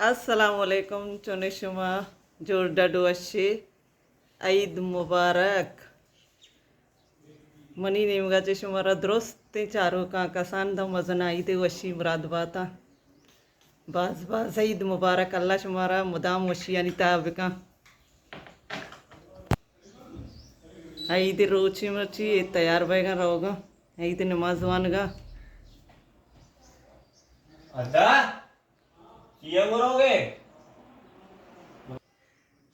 السلام علیکم، چون شما؟ جوڑ ڈڈ وشی؟ عید مبارک۔ منی نیمگا چہ شمارا درستیں چاروکاں کسان داں مزن عید وشی مراد باتاں۔ باز باز عید مبارک، اللہ شمارا مدام وشیانی تہا بکن۔ عید روچی مرچی تیار بیگاں روگاں عید نماز وانگا۔ ادا چیا گروگے؟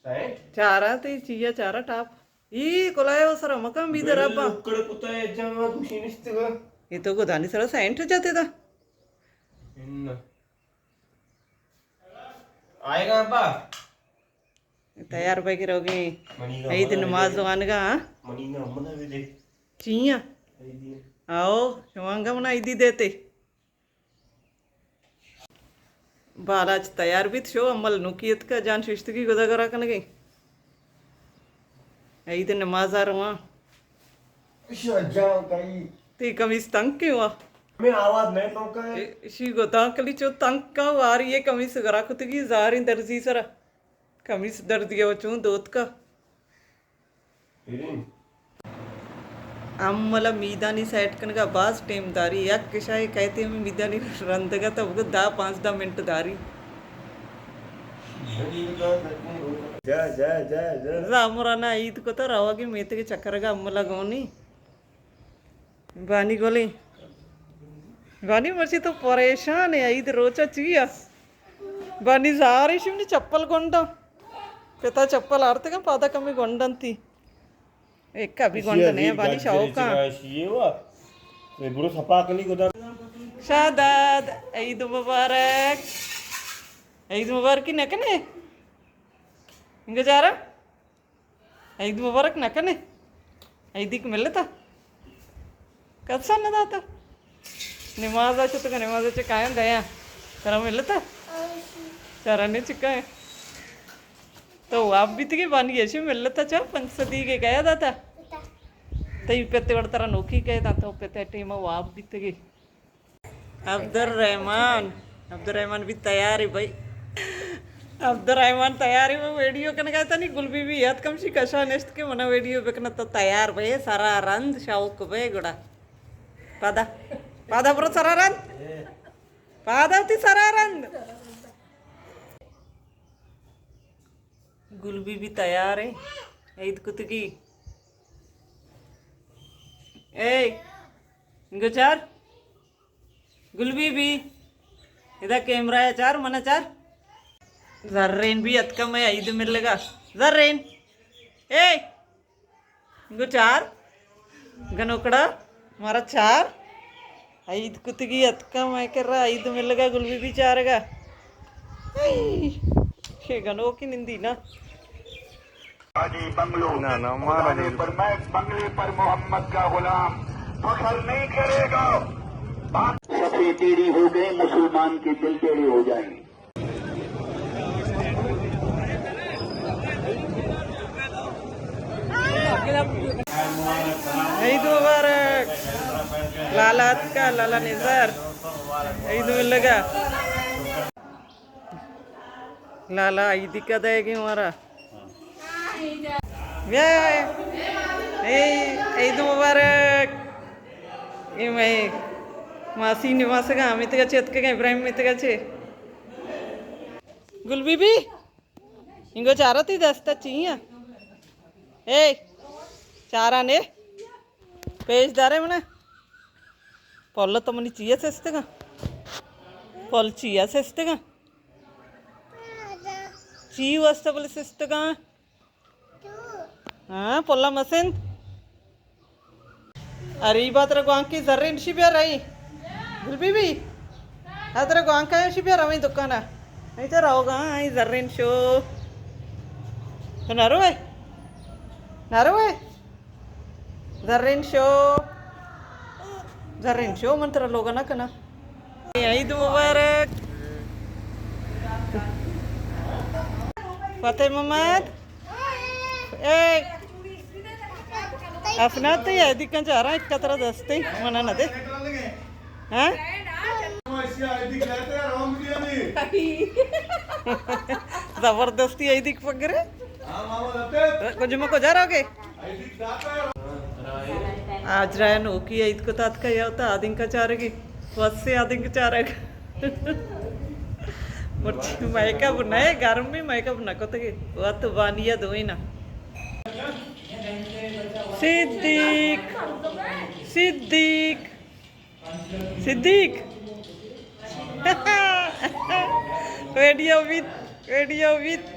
سائنٹ؟ چارا تی چیا چارا ٹاپ۔ ای کلائے و سر مکان بی در ابا۔ اکڑ کتا ہے جان دوشی نشتگا۔ یہ تو گدانی سر سائنٹ جاتے دا۔ ان۔ آئے گا ابا۔ تیار بگی روگی۔ منی گا عید امنا نماز دے۔ وانگا، ہاں؟ منی گا امنا دے دے۔ چیا؟ عیدی۔ آؤ، شمانگا منا عیدی دیتے۔ بالاچ تیار بیت، شو امل نوکی اتکا جان ششتگی گدا گرا کنگی۔ عید نماز آ رواں۔ شو جان کئی۔ تی کمیس تنگ کی وا۔ میں آواز نہیں تو کا۔ شی گدا کلی چو تنگ کا واری یہ کمیس گرا کتگی زاری درزی سرا۔ کمیس دردی و چون دوتکا۔ ہملا میدانی سیٹ کنگا باز ٹیم داری، یک کشائی کہتے ہمیں میدانی رندگا تا بگو دہ پانزدہ منٹ داری۔ جا، جا، جا، جا۔ زامرانا عید کو تو رواگی میتگے چکرگا ہملا گونی۔ بانی گلیں۔ بانی مرچی تو پریشان ہے، عید روچا چی ہے؟ بانی زار ایشی منی چپل گونڈا۔ پتا چپل آرتگا پادا کمی گونڈنتی۔ ایک ابھی گونڈ نہیں، بانی شاوکا۔ برو سپا کلی گدا۔ شاداد، عید مبارک۔ عید مبارکی نکنے؟ انگا جارا؟ عید مبارک نہ کنے؟ عیدی کہ ملتا؟ کسا نہ داتا؟ نماز آ چتگا، نماز چہ کایاں گیا۔ ترا ملتا؟ ترا نے چکا ہے؟ تو واب بیتگی بانی ایشی ملتا چا پنچ سدی کے گیا داتا؟ تئی پتے وڑ ترا نوکی کہے داتا، پتے ٹیما واب بیتگی۔ عبدالرحمن، عبدالرحمن بھی تیار ہے بھائی۔ عبدالرحمن تیار ہے، وہ ویڈیو کنگا تھا نہیں، گل بی بی یاد کم شی کشا نشت کے منا ویڈیو بکنا تو تیار بھائی، سرا رند شوق بھائی گڑا۔ پادا، پادا برو سرا رند۔ پادا تی سرا رند۔ گل بی بی تیار ہے، عید کتگی۔ اے، انگو چار۔ گل بی بی، ادا کیمرہ ہے، چار، منا چار۔ زرین بھی اتکا میں عید ملگا۔ زرین۔ اے، گو چار۔ گنوکڑا، مارا چار۔ عید کتگی اتکا میں کرا، عید ملگا، گل بی بی چارگا۔ اے، شے گنوکی نندی نا۔ نہ، نہ، مارا نہیں۔ پر میں بنگلے پر محمد کا غلام فخر نہیں کرے گا۔ صفیں ٹیڑھی ہو گئے، مسلمان کے دل ٹیڑھے ہو جائیں۔ عید مبارک۔ لالا اتکا، لالا نظر۔ عید ملگا۔ لالا عیدی کا دے گی ہمارا۔ بیا۔ اے، عید مبارک۔ اے میں ماسی نماسگا، ہمیں تگا چت کے ابراہیم میں تگا چے۔ گل بی بی، انگو چارا تی دستا چی ہیں؟ اے، چارا نے؟ پیش دارے منا۔ پل تو منی چیا سستگا؟ پل چیا سستگا؟ چی واسطہ بلے سستگا؟ ہاں، پلا مسند۔ اری بات را گوانکی زرین شی بیا رہی۔ گل بی بی۔ ادرا گوانکا شی بیا رویں دکانا۔ نہیں تو رہو گا، ہاں، زرین شو۔ تو نہ روئے؟ نہ روئے؟ زرین شو، زرین شو، من ترا لوگا نہ کنا۔ عید مبارک۔ فتح محمد۔ اے۔ افنا تے عیدی کن چارا ایک کترا دستے، منا نہ دے۔ ہاں؟ زبردستی ایدیک پگرے. کجا ما کجا روگے؟ آج رائے نوکی عید کو تاتکا یا ہوتا آدنگ کا چارگی. وسے آدنگ کا چارگ. مرچی میک اپ نئے، گرم بھی میک اپ نہ کتگی. وت بانیا دوئی نا. صدیق، صدیق، صدیق. ویڈیو بیت، ویڈیو بیت.